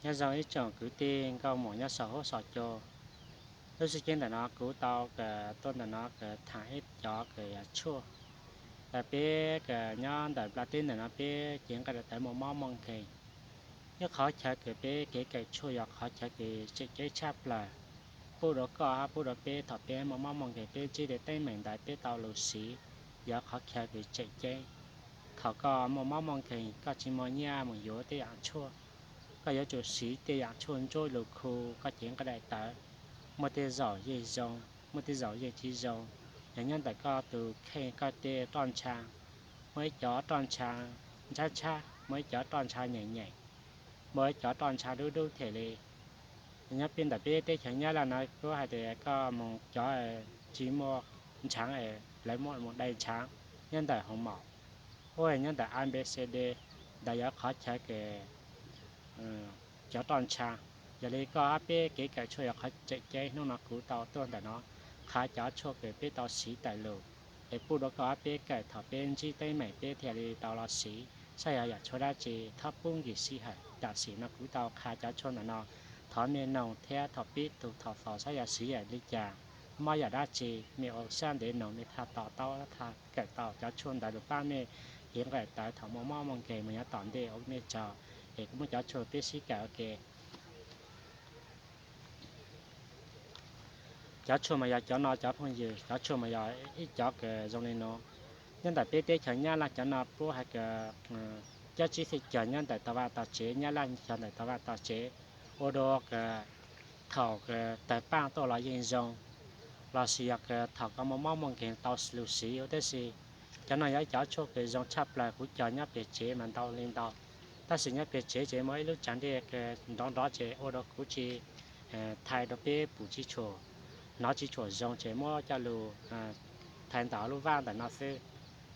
Nyob zoo ib tsoom kwv tij nkauj muam nyob saum huab saum cua. Lub sij hawm ntawm no kuv tau tuaj ntawm no tham ib cov kws tshuaj, peb nyob ntawm nplaj teb ntawm no peb cev nqaij daim tawv muaj mob muaj nkeeg. Ib qhov chaw kws peb kev kawm tshuaj yog qhov chaw kws tseem ceeb tshaj plaws, pub rau koj hab pub rau peb thaum peb muaj mob muaj nkeeg peb ntsib tej teeb meem ntawd peb tau lug siv, yog qhov chaw kws tseem ceeb. Thaum koj muaj mob muaj nkeeg koj tsis muaj nyiaj mus yuav tej yaam tshuaj, koj yuav tsum siv tej yaam tshuaj ntsuab lug khu koj cev nqaij daim tawv. Muaj tej zaum yeej zoo, muaj tej zaum yeej tsis zoo, yog nyob ntawm koj tus kheej koj tej roj ntsha. Muaj ib cov roj ntsha ntshab ntshab, muaj ib cov roj ntsha nyeem nyeem, muaj ib cov roj ntsha dub dub thiaj li. Nyob peb ntawm peb teb chaws Nyab Laj no kuv hais tias koj mus cov tsis muaj ntshav, lawv muab mus dai ntshav nyob ntawm hoo maum, ua nyob ntawm A B C D, ntawd yog qhov chaw kws cov roj ntsha. Yog li koj hab peb kev kawm tshuaj yog qhov tseem ceeb, hnub no kuv tau tuaj ntawm no qha cov tshuaj kws peb tau siv tawm lug es pub rau koj hab peb kawm thaum peb ntsib teeb meem peb thiaj li tau los siv, saib yog yaam tshuaj dab tsi. Thaub pub nkim sij hawm, tam sim no kuv tau qha cov tshuaj ntawm no, thov mej noog thiab thaum pib tug thaum faus saib yog siv yam li cas, mob yam dab tsi, mej ua sab ntev noog mej thiaj to taub thiaj kawm tau cov tshuaj ntawd lug pab mej cev nqaij tawv thaum muaj mob muaj nkeeg mus yav tom ntej ua mej tsaug. Es kuv muab cov tshuaj peb sib kawm ua ke. Cov tshuaj mas yog cov no cov phooj ywg, cov tshuaj mas yog ib cov kws zoo li no. Nyob ntawm peb teb chaws Nyab Laj cov no puab hais tias cov tsib txhij cog nyob ntawm tog vaj tog tsev, Nyab Laj cog ntawm tog vaj tog tsev, ua rau thaum tawg paaj tuaj los yeej zoo, los sis yog thaum koj muaj mob muaj nkeeg tau lug siv. Tab sis cov no yog ib cov tshuaj kws zoo tshaj plaws, kuv cog nyob peg tsev mas ntau li ntau. Tab sis nyob peg tsev ces muaj ib lub tsag ntej nrov nrov ces ua rau kuv tsis thaiv rau peb pum tsis tshua, hnov tsis tshua zoo ces muab coj lug thaiv ntawm lub vaj ntawm no xwb.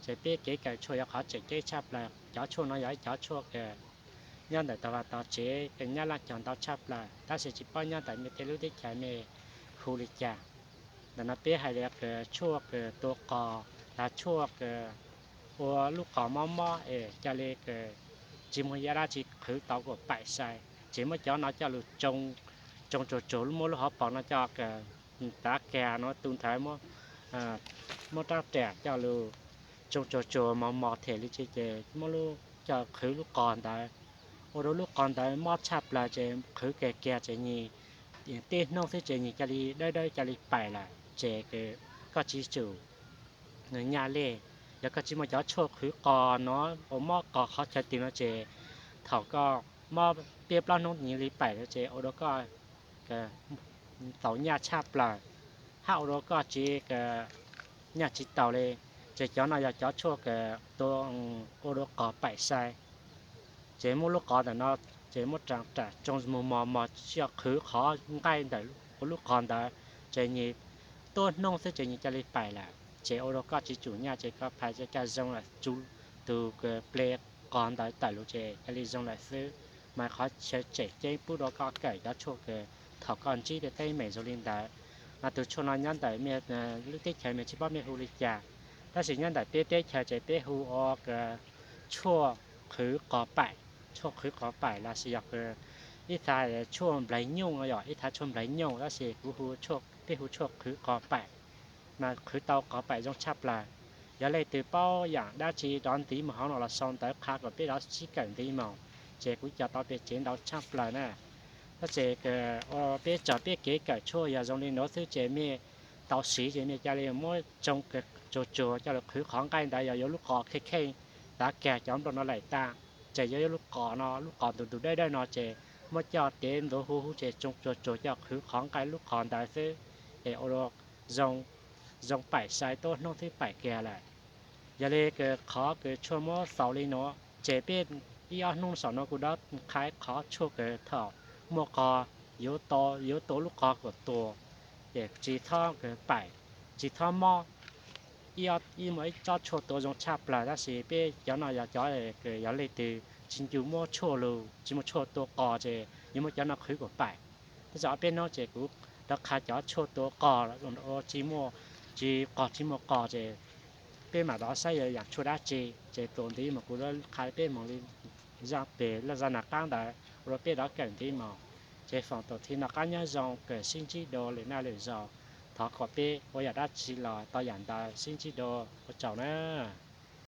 Ces peb kev kawm tshuaj yog qhov tseem ceeb tshaj plaws. Cov tshuaj no yog ib cov tshuaj kws nyob ntawm tog vaj tog tsev, Nyab Laj cog ntau tshaj plaws, tab sis tsis paub nyob ntawm mej tej lub teb chaws mej hu li cas. Ntawm no peb hais tias tshuaj kws tua qos, los tshuaj kws ua lub qos mob mob es ca le kws tsis muaj yam dab tsi qhwv tau kuas paim sai, ces muab cov no coj lug tsoo tsuag tsuag, muab lub hauv paus no coj tav kag no tu nthawv, muab rab riam coj lug tsoo tsuag tsuag mos mos them li ces muab lub coj qhwv lub qos ntawd, ua rau lub qos ntawd mob tshaj plaws ces qhwv kag kiag ces nyig tej hnub xwb ces nyig ca le dawb dawb ca le paim lawm ces koj tsis tsum nyaj lej. Yog koj tsis muaj cov tshuaj qhwv qos no uas mob qos qhov chaw twg no ces thaum koj mob peb plaub hnub nyig li paim lawm ces ua rau koj txaus nyaj tshaj plaws, hab ua rau koj tsis nyaj tsis taus li. Ces cov no yog cov tshuaj ua rau qos paim sai. Ces muab lub qos ntawm no, ces muab ram tsoo mus mos mos tsis qhwv qhov nqaij ntawm ua lub qos ntawd, ces nyig tuab hnub xwb ces nyig ca le paim lawm ces ua rau koj tsis tsum nyaj ces koj phais ca zoo lawm, tsuj tus pleg qos ntawd tawm lug ces ca le zoo lawm xwb. Mas qhov chaw tseem ceeb pub rau koj kawm cov tshuaj kws thaum koj ntsib tej teeb meem zoo li ntawd. Mas tus tshuaj no nyob ntawm mej lub teb chaws mej tsis paub mej hu li cas, tab sis nyob ntawm peb teb chaws ces peb hu ua tshuaj qhwv qos paim. Tshuaj qhwv qos paim los sis yog ib txha tshuaj nplaig nyooj, yog ib txha tshuaj nplaig nyooj tab sis kuv, peb hu tshuaj qhwv qos paim. Mas qhwv tau qos paim zoo tshaj plaws. Yog leej twg paub yaam dab tsi rov ntiv mus hauv no los sau ntawv qha kom peb rov sib kawm ntiv mus, ces kuv cog tau peg tsev ntau tshaj plaws na. Tab sis peb tso peb kev kawm tshuaj yog zoo li nuav xwb ces mej tau siv ces mej ca le muab tsoo tsuag tsuag coj lug qhwv qhov nqaij ntawd, yog yuav lub qos kheej kheej tav kag cov nplooj no laim tag, ces yuav yuav lub qos no, lub qos ntug ntug dawb dawb no ces muab coj tev ntuv huv huv ces tsoo tsuag tsuag coj qhwv qhov nqaij lub qos ntawd xwb, es ua zoo paim sai tuab hnub xwb paim kiag lawm. Yog li qhov kws tshuaj muab xaus li nuav ces peb ib ob hnub saum no kuv rov qha qhov tshuaj kws thaum muaj qos yuav tua lub qos kom tuag, ces tsis txhob paim, tsis txhob mob. Ib muaj ib tsob tshuaj tua zoo tshaj plaws tab sis peb cov no yog cov kws yog leej twg tsis ncu muab tshuaj lug, tsis muaj tshuaj tua qos ces yuav muab cov no qhwv kom paim. Tab sis ob peb hnub ces kuv rov qha cov tshuaj tua qos, tsis muaj, tsis qos tsis muaj qos ces peb mam rov saib yog yaam tshuaj dab tsi, ces tus ntiv mus kuv qha peb moog li zaj peg laj zaj nag qaab ntawd. ua rau peb dov kawm ntiv mus. Ces foom tus thi noj qab nyob zoo, kawm sib ntsib dua lwm naj lwm zaus. Thov kom peb ua yam dab tsi los tau yam ntawd, sib ntsib dua, ua tsaug na.